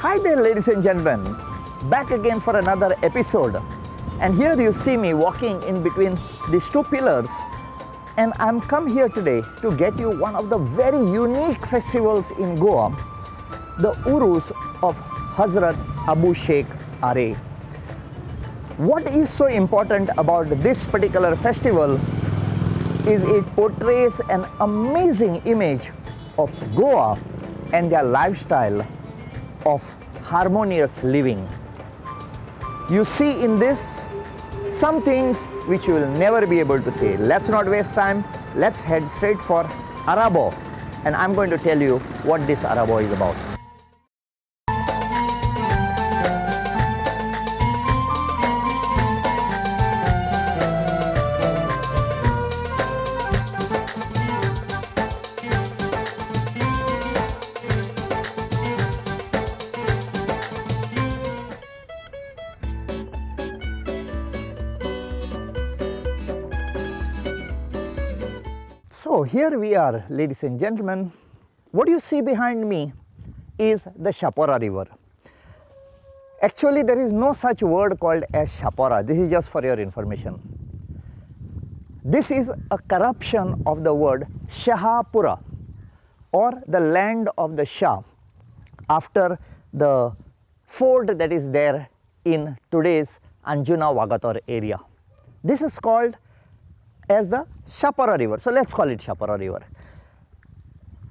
Hi there, ladies and gentlemen, back again for another episode. And here you see me walking in between these two pillars, and I'm come here today to get you one of the very unique festivals in Goa, the Urus of Hazrat Abu Sheikh Are. What is so important about this particular festival is it portrays an amazing image of Goa and their lifestyle of harmonious living. You see in this some things which you will never be able to see. Let's not waste time. Let's head straight for Arabo, and I'm going to tell you what this Arabo is about. So here we are, ladies and gentlemen. What you see behind me is the Chapora River. Actually, there is no such word called as Chapora. This is just for your information. This is a corruption of the word Shahapura, or the land of the Shah, after the fort that is there in today's Anjuna Vagator area. This is called as the Chapora River. So let's call it Chapora River.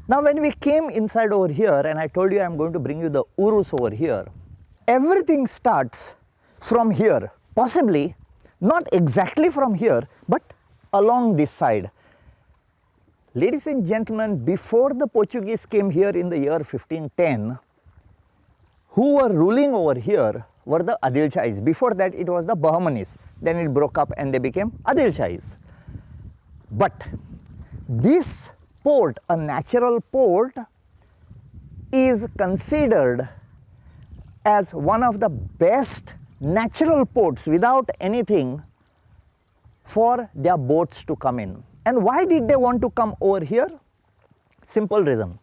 Now when we came inside over here, and I told you I'm going to bring you the Urus over here, everything starts from here, possibly not exactly from here, but along this side. Ladies and gentlemen, before the Portuguese came here in the year 1510, who were ruling over here were the Adil Shahis. Before that it was the Bahmanis. Then it broke up and they became Adil Shahis. But this port, a natural port, is considered as one of the best natural ports without anything for their boats to come in. And why did they want to come over here? Simple reason.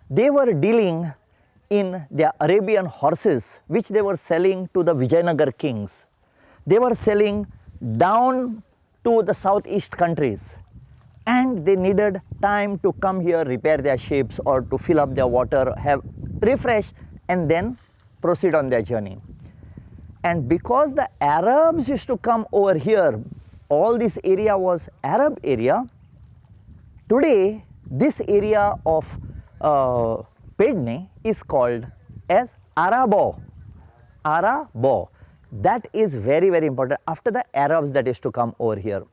They were dealing in their Arabian horses, which they were selling to the Vijayanagar kings. They were selling down to the southeast countries, and they needed time to come here, repair their ships or to fill up their water, have refresh, and then proceed on their journey. And because the Arabs used to come over here, all this area was Arab area. Today, this area of Pedne is called as Arabo. Arabo. That is very, very important, after the Arabs that is to come over here.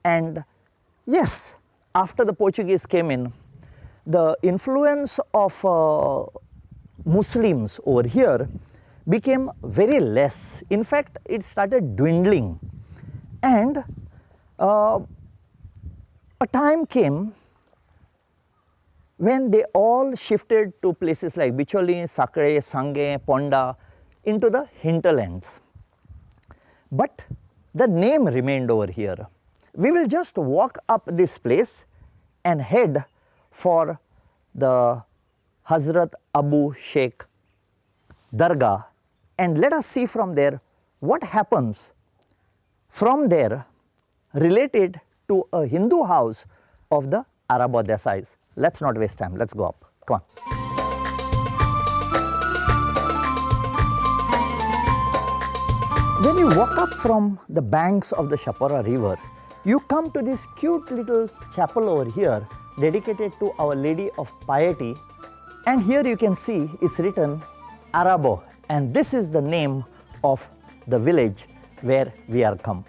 And yes, after the Portuguese came in, the influence of Muslims over here became very less. In fact, it started dwindling. And a time came when they all shifted to places like Bicholim, Sakre, Sange, Ponda, into the hinterlands. But the name remained over here. We will just walk up this place and head for the Hazrat Abu Sheikh Dargah, and let us see from there what happens from there related to a Hindu house of the Arabo Desais. Let's not waste time, let's go up. Come on. When you walk up from the banks of the Chapora River, you come to this cute little chapel over here dedicated to Our Lady of Piety. And here you can see it's written Arabo, and this is the name of the village where we are come.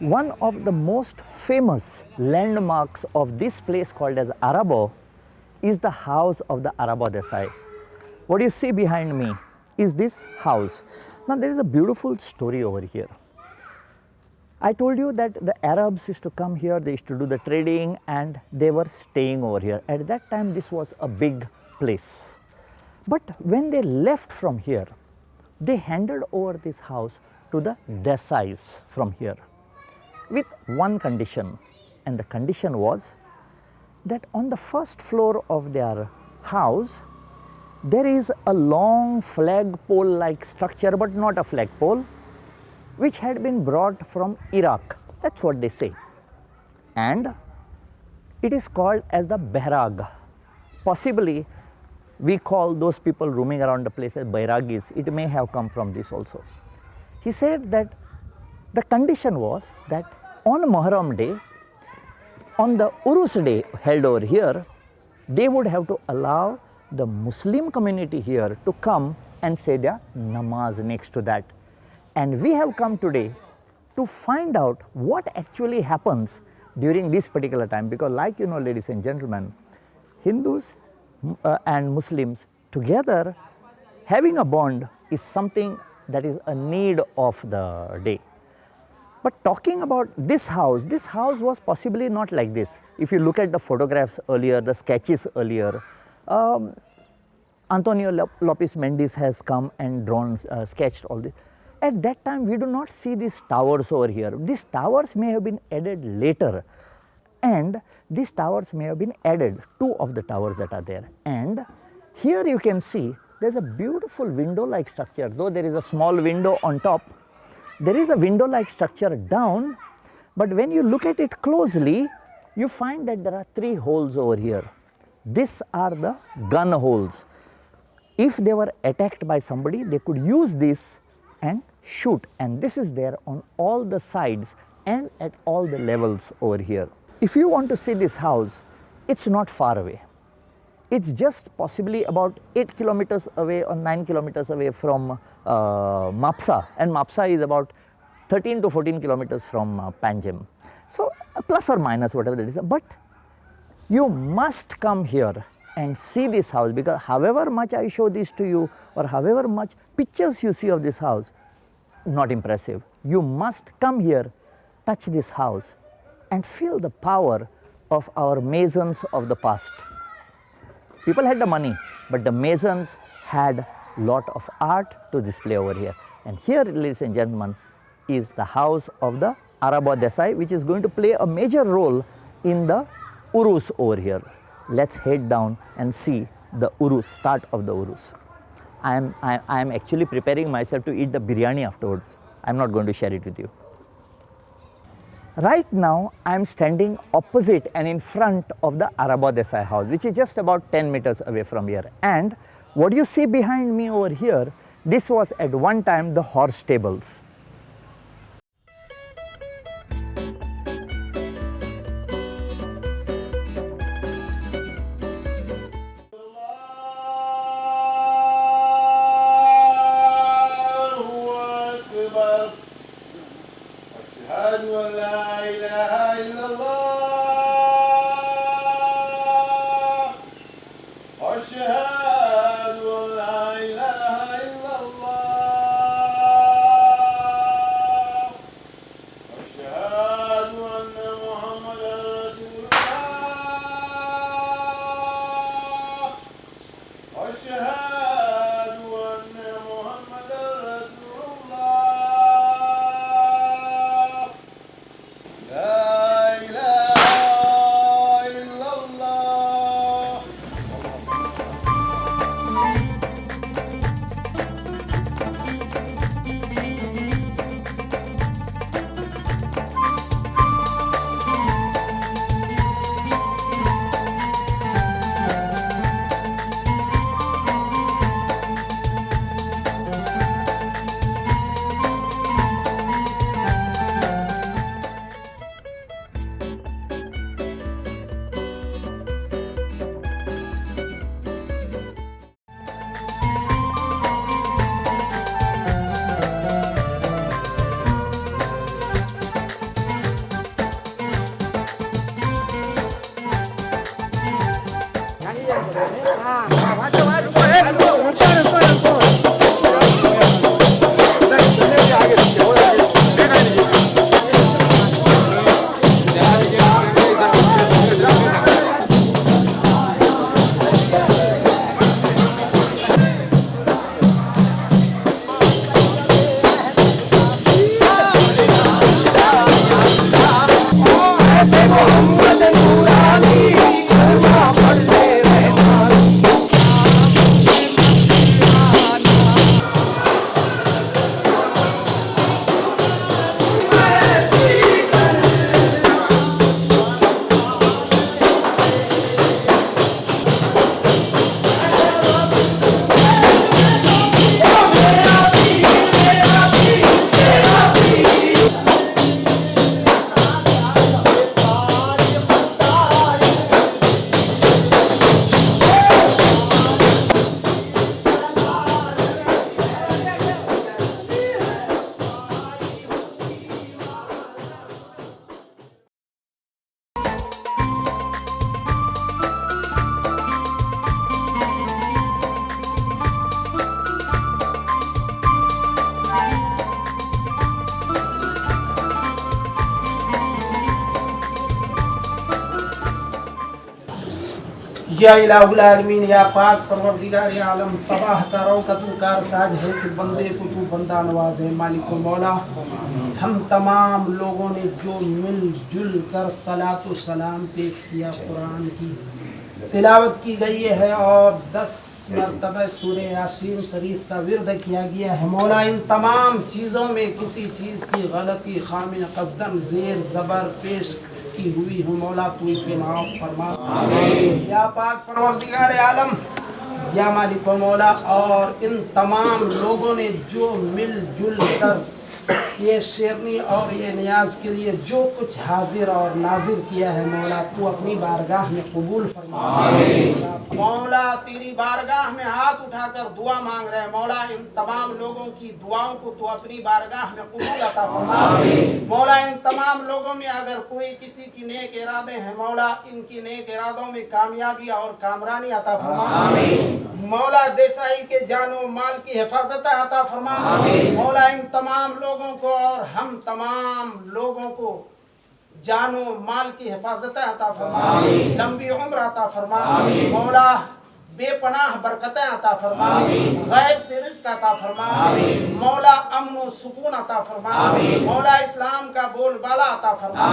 One of the most famous landmarks of this place called as Arabo is the house of the Arabo Desai. What you see behind me is this house. Now there is a beautiful story over here. I told you that the Arabs used to come here, they used to do the trading, and they were staying over here. At that time, this was a big place. But when they left from here, they handed over this house to the Desais from here. with one condition, and the condition was that on the first floor of their house there is a long flagpole like structure, but not a flagpole, which had been brought from Iraq. That's what they say. And it is called as the Bairaag. Possibly we call those people roaming around the place as Bairagis. It may have come from this also. He said that the condition was that on Muharram day, on the Urus day held over here, they would have to allow the Muslim community here to come and say their namaz next to that. And we have come today to find out what actually happens during this particular time, because like you know, ladies and gentlemen, Hindus and Muslims together having a bond is something that is a need of the day. But talking about this house was possibly not like this. If you look at the photographs earlier, the sketches earlier, Antonio Lopes Mendes has come and drawn, sketched all this. At that time, we do not see these towers over here. These towers may have been added later, and these towers may have been added, two of the towers that are there. And here you can see there's a beautiful window-like structure. Though there is a small window on top, there is a window-like structure down, but when you look at it closely, you find that there are three holes over here. These are the gun holes. If they were attacked by somebody, they could use this and shoot, and this is there on all the sides and at all the levels over here. If you want to see this house, it's not far away. It's just possibly about 8 kilometers away or 9 kilometers away from Mapsa, and Mapsa is about 13 to 14 kilometers from Panjim. So plus or minus whatever that is, but you must come here and see this house, because however much I show this to you or however much pictures you see of this house, not impressive. You must come here, touch this house and feel the power of our masons of the past. People had the money, but the masons had lot of art to display over here. And here, ladies and gentlemen, is the house of the Arabo Desai, which is going to play a major role in the Urus over here. Let's head down and see the Urus, start of the Urus. I am actually preparing myself to eat the biryani afterwards. I'm not going to share it with you. Right now, I am standing opposite and in front of the Arabo Desai house, which is just about 10 meters away from here. And what you see behind me over here, this was at one time the horse stables. या इलाहुल आलमीन, या पाक परवरदिगार आलम, तबाह करो का तू कारसाज है कि बंदे को तू बंदा नवाज है। मालिक मौला, हम तमाम लोगों ने जो मिलजुल कर सलातो सलाम पेश किया, कुरान की तिलावत की गई है और 10 मरतबा सूरह यासीन शरीफ का विर्द किया गया है। मौला, इन तमाम चीज़ों में किसी चीज़ की गलती खामी कसदन ज़ेर ज़बर पेश की हुई हो, मौला तू इसे माफ़ फरमा। या पाक परवरदिगार आलम, या मालिक मौला, और इन तमाम लोगों ने जो मिलजुल कर ये शेरनी और ये नियाज के लिए जो कुछ हाजिर और नाजिर किया है, मौला तू अपनी बारगाह में कबूल फरमा। मौला तेरी बारगाह में हाथ उठाकर दुआ मांग रहे हैं। मौला इन तमाम लोगों की दुआओं को तू अपनी बारगाह में कबूल अता फरमा। मौला इन तमाम लोगों में अगर कोई किसी की नेक इरादे हैं, मौला इनकी नेक इरादों में कामयाबी और कामरानी अता फरमा। मौला देसाई के जानो माल की हिफाजत अता फरमा। मौला इन तमाम लोगों को और हम तमाम लोगों को जानो माल की हिफाजत अता फरमा, लंबी उम्र अता फरमा। मौला बेपनाह बरकतें अता फरमा, गैब से रिज़्क़ अता फरमा। मौला अमन व सुकून अता फरमा। मौला इस्लाम का बोलबाला अता फरमा।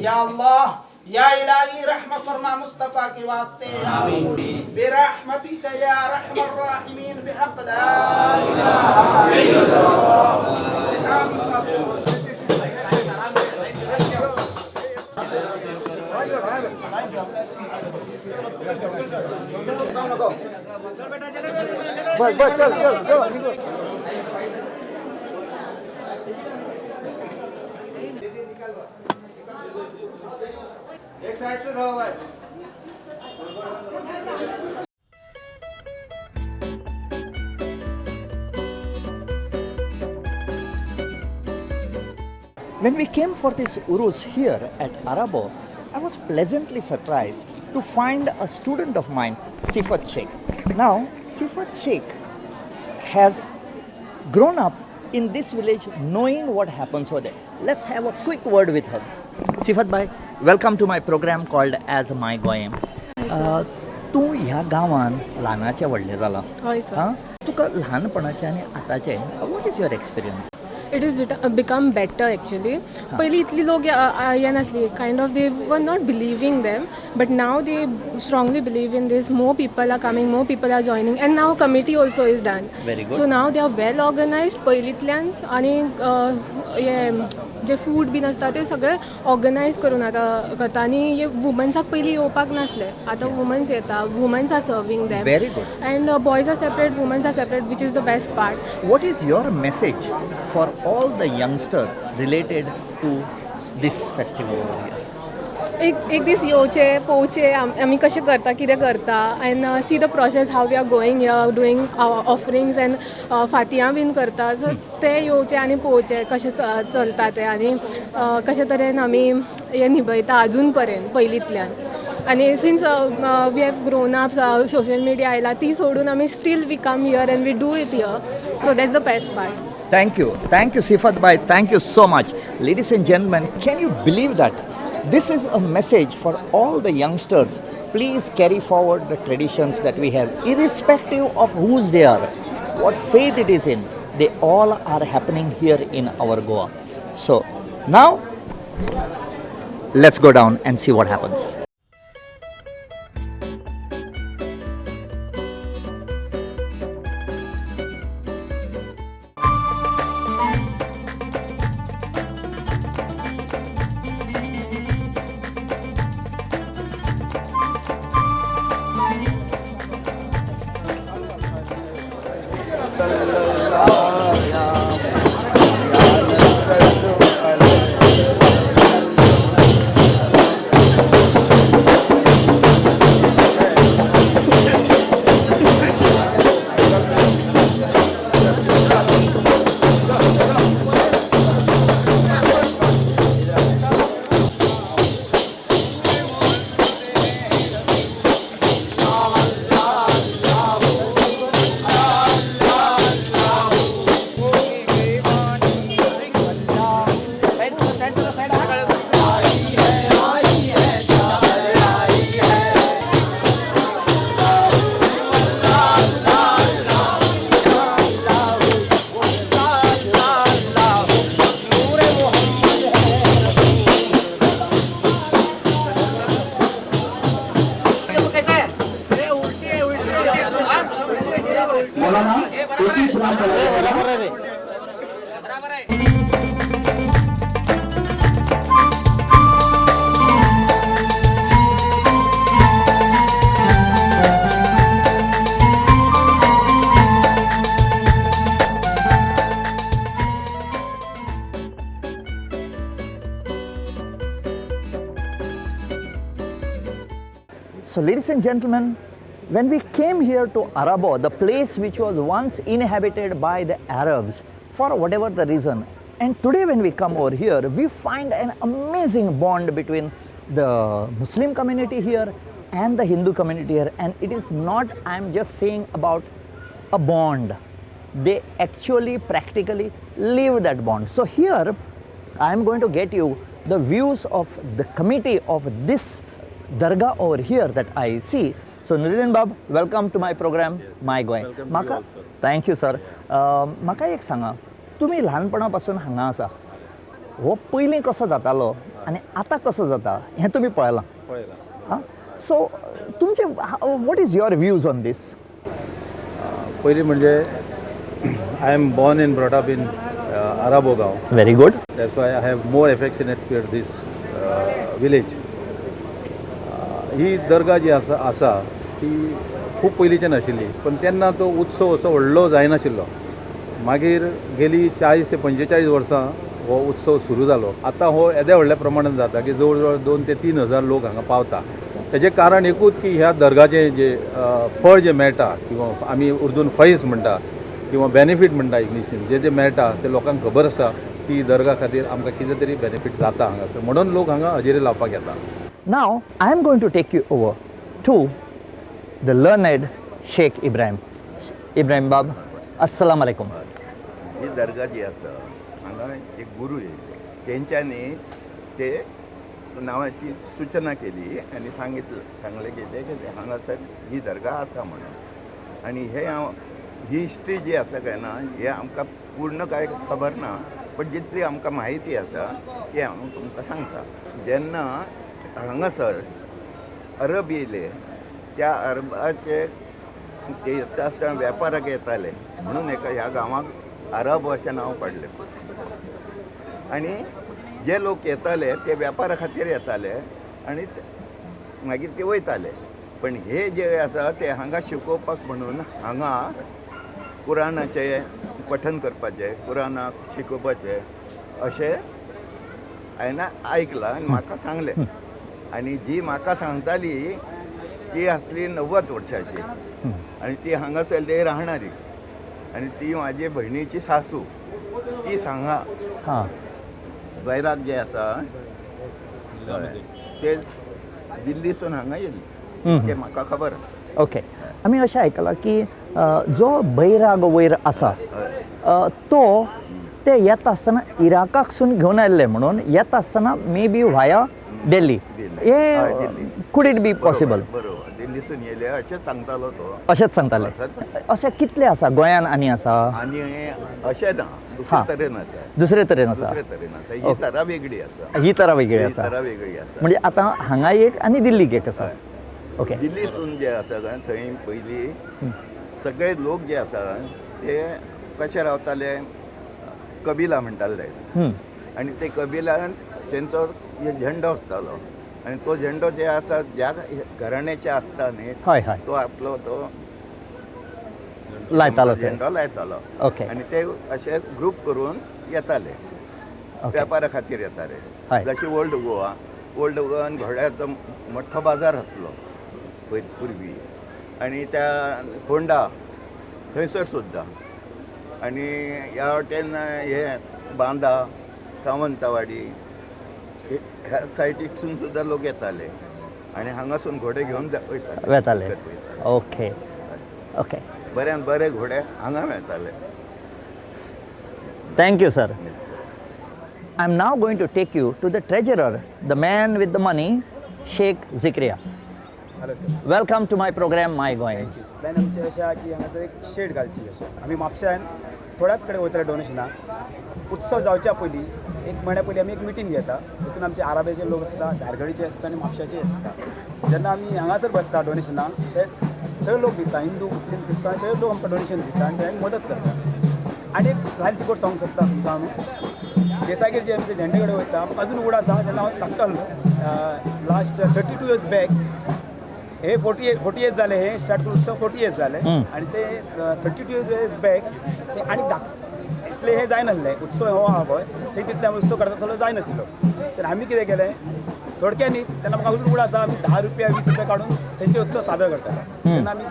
या अल्लाह, या इलाही रहम फरमा मुस्तफ़ा के वास्ते, या रसूल बिरहमतिक या रहमर राहिमीन बिहक़ ला इलाहा इल्लल्लाह। बस बस चल चल चल। एक साइड से रहो भाई। When we came for this Urus here at Arabo, I was pleasantly surprised to find a student of mine, Sifat Sheikh. Now, Sifat Sheikh has grown up in this village knowing what happens over there. Let's have a quick word with her. Sifat bhai, welcome to my program called As My Goem. तूं ह्या गांवान ल्हानाचें व्हडलें जालां, तुका ल्हानपणाचें आनी आतांचें what is your experience? It is become better actually. पहले इतली लोग ये नासली, kind of they were not believing them, but now they strongly believe in this. More people are coming, more people are joining, and now committee also is done. Very good. So now they are well organized. पयलींतल्यान आनी ये जे food बीन आसता ते सगळे organise करून आतां करता. आनी हे वुमन्साक पयलीं येवपाक नासले, आतां वुमन्स येता, womens are serving them. Very good. And boys are separate, womens are separate, which is the best part. What is your message for all the youngsters related to this festival over here? एक दीस येवचे, पळोवचे आमी कशें करता, कितें करता, and see the process how we are going here doing offerings and फातियां बीन करता. सो ते येवचे आनी पळोवचे कशें चलता तें आनी कशे तरेन आमी हें निभयता अजून पर्यंत पयलींतल्यान. आनी since we have grown up, social media आयला ती सोडून आमी still we come here and we do it here. So that's the best part. Thank you. Thank you, Sifat bhai. Thank you so much. Ladies and gentlemen, can you believe that? This is a message for all the youngsters. Please carry forward the traditions that we have, irrespective of whose they are, what faith it is in. They all are happening here in our Goa. So now, let's go down and see what happens. मौलाना ए इस्लाम पढ़ा जाएगा। So, ladies and gentlemen, when we came here to Arabo, the place which was once inhabited by the Arabs for whatever the reason, and today when we come over here, we find an amazing bond between the Muslim community here and the Hindu community here. And it is not, I am just saying about a bond. They actually practically live that bond. So here, I am going to get you the views of the committee of this dargah over here that I see. So Nuruddin Bab, welcome to my program, My Goa. म्हाका thank you sir. म्हाका एक सांगा, तुमी ल्हानपणा पासून हांगा आसा, हो पयलीं कसो जातालो आनी आतां कसो जाता हें तुमी पळयलां. हां, सो तुमचे what is your views on this? पयलीं म्हणजे I am born and brought up in Arabo गांव. Very good. That's why I have more affectionate toward this village. ही दर्गा जी आसा आसा ती खूब पयलींच्यान आशिल्ली, पण तेन्ना तो उत्सव असो व्हडलो जायनाशिल्लो. मागीर गेली 40 ते 45 वर्सां हो उत्सव सुरू जालो. आतां हो येद्या व्हडल्या प्रमाणान जाता की जवळ जवळ 2 ते 3 हजार लोक हांगा पावता. तेजें कारण एकूच की ह्या दर्गाचें जे फळ जें मेळटा किंवा आमी उर्दून फैज म्हणटा किंवा बेनिफीट म्हणटा इंग्लिशीन, जे जे मेळटा ते लोकांक खबर आसा की दर्गा खातीर आमकां कितें तरी बेनिफीट जाता हांगासर, म्हणून लोक हांगा हजेरी लावपाक येता. Now, I am going to take you over to the learned Sheikh Ibrahim. Ibrahim Bab, Assalamu alaikum. ही दर्गा जी आसा हांगा एक गुरू येयले, तेंच्यांनी ते नांवाची सुचना केली आनी सांगितलं सांगलें कितें की हांगासर ही दर्गा आसा म्हणून. आनी हे हांव ही हिस्ट्री जी आसा काय ना हे आमकां पूर्ण काय खबर ना, पण जितली आमकां म्हायती आसा ती हांव तुमकां सांगता. जेन्ना हांगासर अरब येयले त्या अरबाचे ते येता आसतना वेपाराक येताले म्हणून एका ह्या गांवाक अरब अशें नांव पडलें. आनी जे लोक येताले ते वेपारा खातीर येताले आनी मागीर ते वयताले. पण हे जे आसा ते हांगा शिकोवपाक म्हणून हांगा कुराणाचें पठन करपाचें, कुराणाक शिकोवपाचें अशें हांवें आयकलां आनी म्हाका सांगलें. आनी जी म्हाका सांगताली ती आसली 90 वर्सांची आनी ती हांगासरली राहणारी आनी ती म्हाजे भयणीची सासू. ती सांगा बैराग जे आसा ते दिल्लीसून हांगा येयल्ले, ते म्हाका खबर आसा. ओके, आमी अशें आयकलां की जो बैराग वयर आसा तो ते येता आसतना इराकाकसून घेवन आयिल्ले म्हणून येता आसतना मे बी व्हाया दिल्ली, हे could it be possible? बरोबर, दिल्लीसून येयले अशेंच सांगतालो तो. अशेंच सांगताले. अशें कितले आसा गोंयान आनी आसा? आनी अशें ना, दुसरे तरेन आसा. दुसरे तरेन आसा. दुसरे तरेन आसा. ही तरा वेगळी आसा. ही तरा वेगळी आसा. तरा वेगळी आसा. म्हणजे आतां हांगा एक आनी दिल्लीक एक आसा. ओके, दिल्लीसून जे आसा थंय पयलीं सगळे लोक जे आसा ते कशे रावताले, कबिला म्हणटाले. आनी ते कबिलान तेंचो झेंडो आसतालो आनी तो झेंडो जे आसा ज्या घराण्याचे आसता न्ही तो आपलो तो लायतालो, झेंडो लायतालो. ओके, आनी ते अशे ग्रूप करून येताले, वेपारा खातीर येताले. जशे ओल्ड गोवा, ओल्ड गोवान घोड्याचो मोठो बाजार आसलो पूर्वी, आनी त्या होंडा थंयसर सुद्दां, आनी ह्या वटेन हे बांदा, सावंतवाडी ह्या सायडीकसून सुद्दां लोक येताले आनी हांगासून घोडे घेवन वयताले. ओके ओके, बऱ्यान बरे घोडे हांगा मेळटाले. Thank you sir. I am now going to take you to the treasurer, the man with the money, Sheikh Zikriya. Hello sir, welcome to my program my Goa. Plan आमचें अशें आहा की हांगासर एक शेड घालची अशें. आमी म्हापश्यान थोड्याच कडेन वयतले डोनेशनाक. उत्सव जावच्या पयलीं एक म्हयन्या पयलीं आमी एक मिटींग घेता, तितून आमचे आराब्याचे लोक आसता, धारगळीचे आसता आनी म्हापशाचे आसता. जेन्ना आमी हांगासर बसता डोनेशनाक ते सगळे लोक दिता, हिंदू मुस्लीम क्रिस्तांव सगळे लोक आमकां डोनेशन दिता आनी सगळ्यांक मदत करता. आनी एक ल्हानशी गोट सांगूंक सोदता तुमकां, आमी देसागेर जे आमचे झेंडे कडेन वयता, आमकां अजून उगडास आसा जेन्ना हांव धाकटो आसलो, लास्ट 32 इयर्स बॅक, हे 40 इयर्स जाले, हे स्टार्ट करून उत्सव 40 इयर्स जाले आनी ते 32 इयर्स बॅक ते आनी इतले हे जायनासले उत्सव हो आहा पळय ते तितले आमी उत्सव करता तसलो जायनाशिल्लो. तर आमी कितें केलें थोडक्यांनी, तेन्ना म्हाका अजून उगडास आसा, आमी 10 रुपया 20 रुपया काडून तेंचे उत्सव सादर करताले. तेन्ना आमी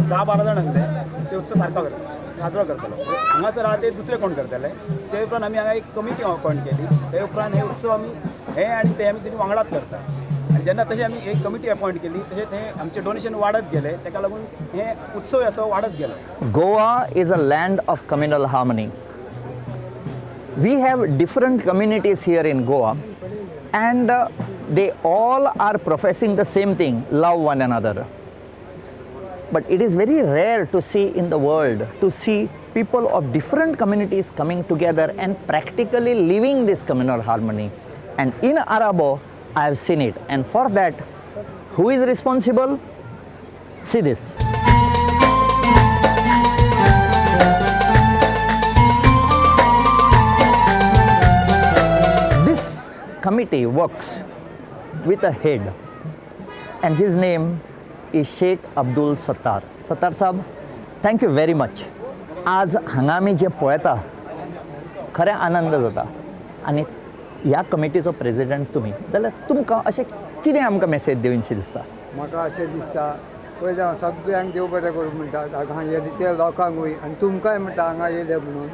10-12 जाण आसले, ते उत्सव सारको करता साजरो करतालो. हांगासर आहा ते दुसरे कोण करताले. ते उपरांत आमी हांगा एक कमिटी अपॉयंट केली. ते उपरांत हे उत्सव आमी हे आनी ते आमी तेणी वांगडाच करता. आनी जेन्ना तशें आमी एक कमिटी अपॉयंट केली तशें ते आमचें डोनेशन वाडत गेलें, ताका लागून हे उत्सव असो वाडत गेलो. Goa is a land of communal harmony. We have different communities here in Goa and they all are professing the same thing, love one another. But it is very rare to see in the world, to see people of different communities coming together and practically living this communal harmony. And in Arabo, I have seen it. And for that, who is responsible? See this. This committee works with a head, and his name is Sheikh Abdul Sattar. Sattar Sahab, thank you very much. आज हांगा आमी जे पळयता खरें आनंद जाता आनी ह्या कमिटीचो president तुमी जाल्यार तुमकां अशें कितें आमकां मेसेज दिवनशी दिसता? म्हाका अशें दिसता पयलीं हांव सगळ्यांक देव बरें करूं म्हणटा, हांगा येयले ते लोकांकूय आनी तुमकांय म्हणटा हांगा येयले म्हणून.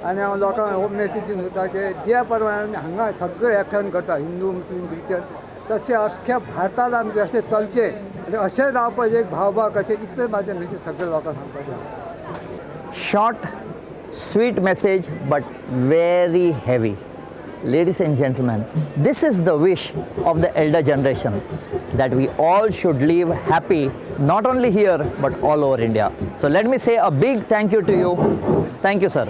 आनी हांव लोकांक हो मेसेज दिवंक सोदता की ज्या प्रमाणे हांगा सगळे एकठांय करता हिंदू मुस्लीम क्रिश्चन, तशें अख्ख्या भारतांत आमचें अशें चलचें आनी अशें रावपाचें एक भावभाव कशें, इतलें म्हाजें मेसेज सगळ्या लोकांक सांगपाचें. Short, sweet message but very heavy. Ladies and gentlemen, this is the wish of the elder generation that we all should live happy, not only here but all over India. So let me say a big thank you to you. Thank you, sir.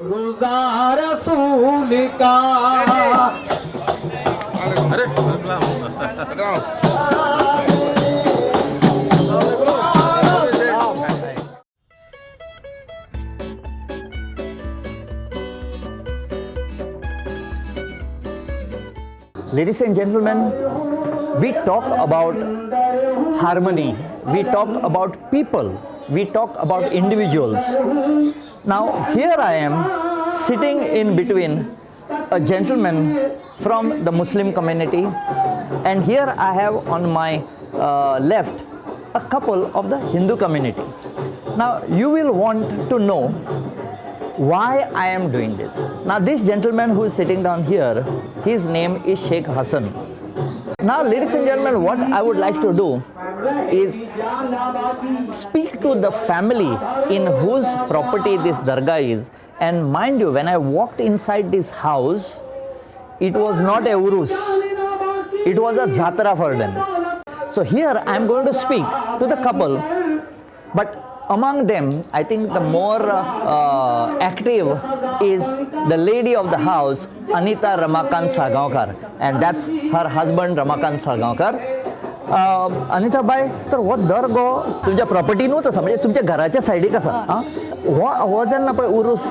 रोज़ा रसूल का। अरे Ladies and gentlemen, we talk about harmony, we talk about people, we talk about individuals. Now here I am sitting in between a gentleman from the Muslim community, and here I have on my left a couple of the Hindu community. Now you will want to know why I am doing this. Now this gentleman who is sitting down here, his name is Sheikh Hassan. Now ladies and gentlemen, what I would like to do is speak to the family in whose property this dargah is. And mind you, when I walked inside this house, it was not a urus, it was a zatra for them. So here I am going to speak to the couple, but among them, I think the more active is the lady of the house, Anita Ramakant Salgaonkar, and that's her husband Ramakant Salgaonkar. Anita बाय, तर हो दर्गो तुमच्या प्रॉपर्टीनूच आसा, म्हणजे तुमच्या घराच्या सायडीक आसा. आं, हो जेन्ना पळय उरूस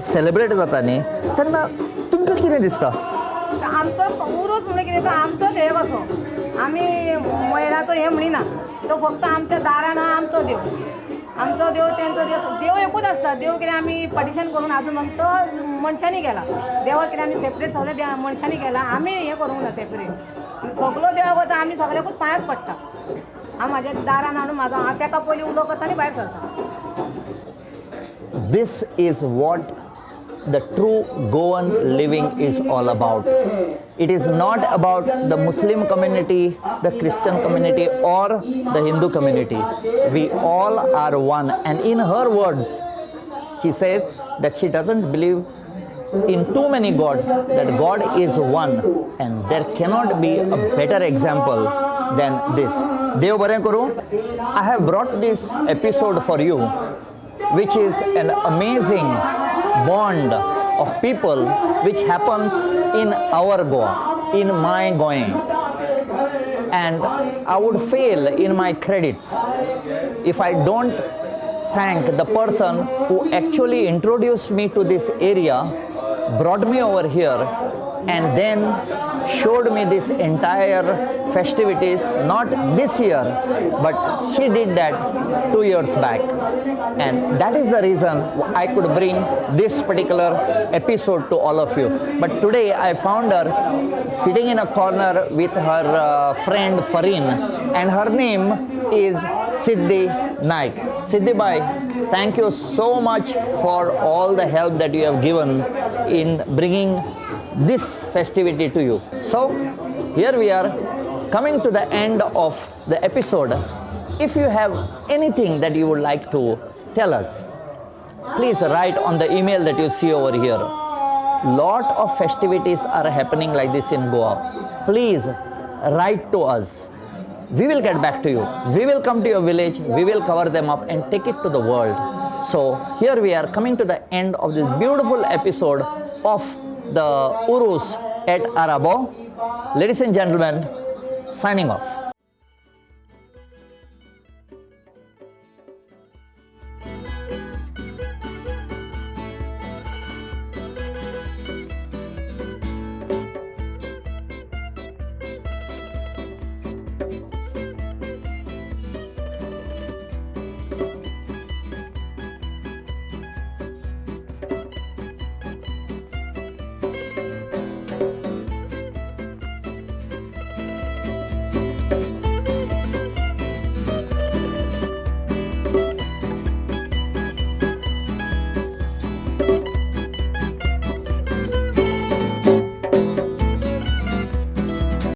सेलिब्रेट जाता न्ही, तेन्ना तुमकां कितें दिसता? आमचो उरूस म्हणजे कितें, तो आमचोच हे कसो, आमी महिलाचो हें म्हणिना, तो फक्त आमच्या दारान आहा आमचो देव. आमचो देव तेंचो देव, देव एकूच आसता. देव कितें आमी पार्टिशन करून आजून मग तो मनशांनी केला. देवाक कितें आमी सेपरेट सगळे देव मनशांनी केला, आमी हें करूंक ना सेपरेट. सगलो देवाक वता, आमी सगळ्याकूच पांयात पडटा. हांव म्हाज्या दारान हाडून म्हाजो हांव तेका पयलीं उलो करता आनी भायर सरता. This is what the true Goan living is all about. It is not about the Muslim community, the Christian community, or the Hindu community. We all are one. And in her words, she says that she doesn't believe in too many gods, that God is one, and there cannot be a better example than this. देव बरें करूं. I have brought this episode for you, which is an amazing bond of people which happens in our Goa, in my Goa. And I would fail in my credits if I don't thank the person who actually introduced me to this area, brought me over here, and then showed me this entire festivities, not this year, but she did that 2 years back. And that is the reason I could bring this particular episode to all of you. But today I found her sitting in a corner with her friend Farin, and her name is Siddhi Naik. Siddhi Bhai, thank you so much for all the help that you have given in bringing this festivity to you. So, here we are coming to the end of the episode. If you have anything that you would like to tell us, please write on the email that you see over here. Lot of festivities are happening like this in Goa. Please write to us. We will get back to you. We will come to your village, we will cover them up and take it to the world. So here we are coming to the end of this beautiful episode of the Urus at Arabo. Ladies and gentlemen, signing off.